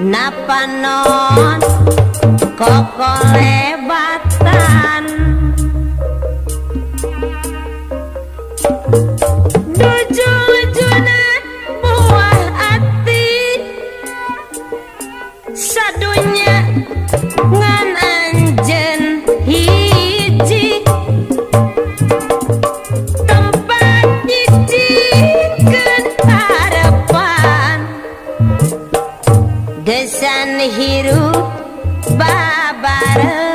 Napanon kokolebatan dujujuna buah ati sadunya ngan anjen hiji tempat nyicikeun harapan gesan hirup babarengan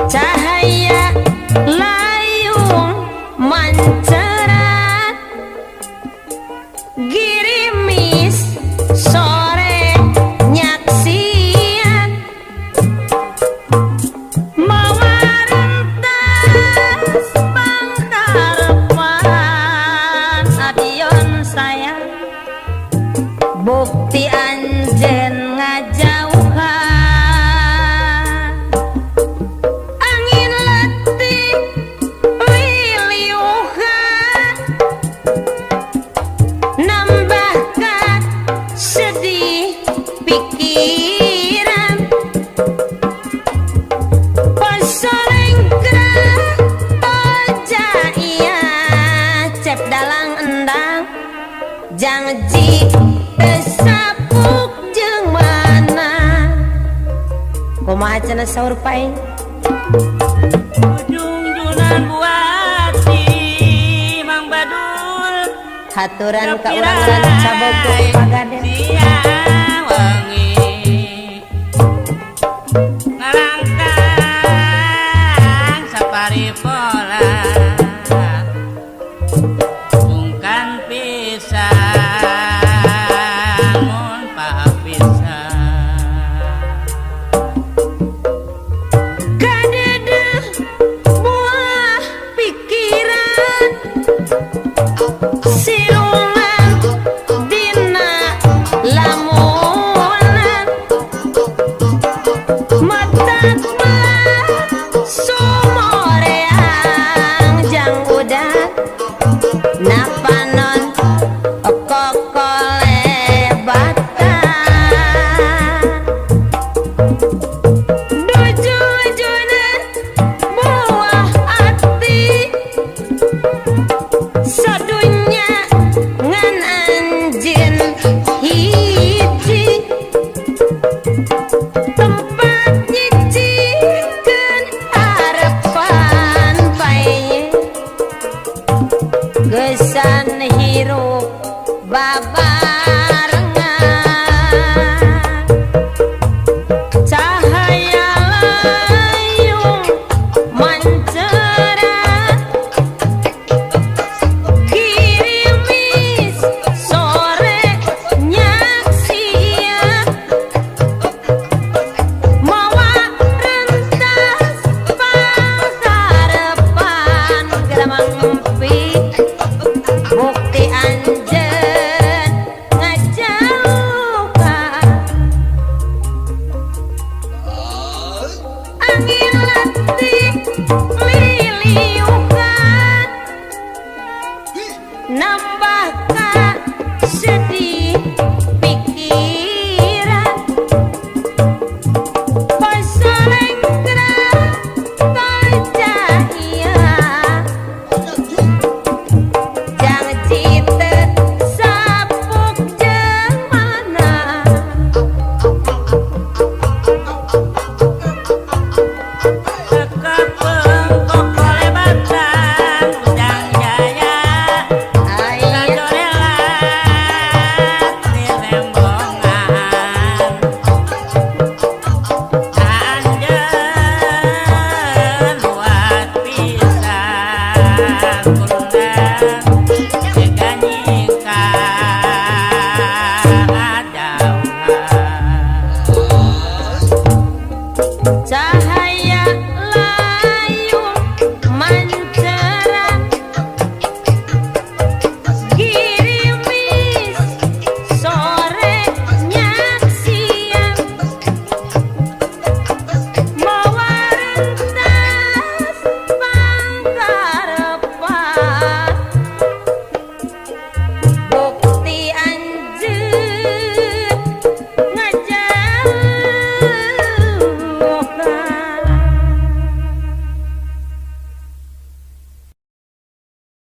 cahaya layung mancerat girimis sore nyaksian mawarentas pangkarepan adion sayang bukti anjen ngajauhan angin letih wiliuhan nambahkan sedih pikiran pasolengkrah toja iya cep dalang endang jangji tesapuk jeung mana kumaha cenah saur paing ujung-junan buati Mang Badul haturan ka urang Rancabogo Pagaden siang wengi ngarangkang sapari pola sungkan pisan mun papisah kadedeh buah pikiran siluman dina lamunan matak melah sumoreang jang udan napanon kokolebatan dujujuna buah ati sadunya ngan anjeun hiji tempat nyicikeun harapan pae gesan hirup babarengan.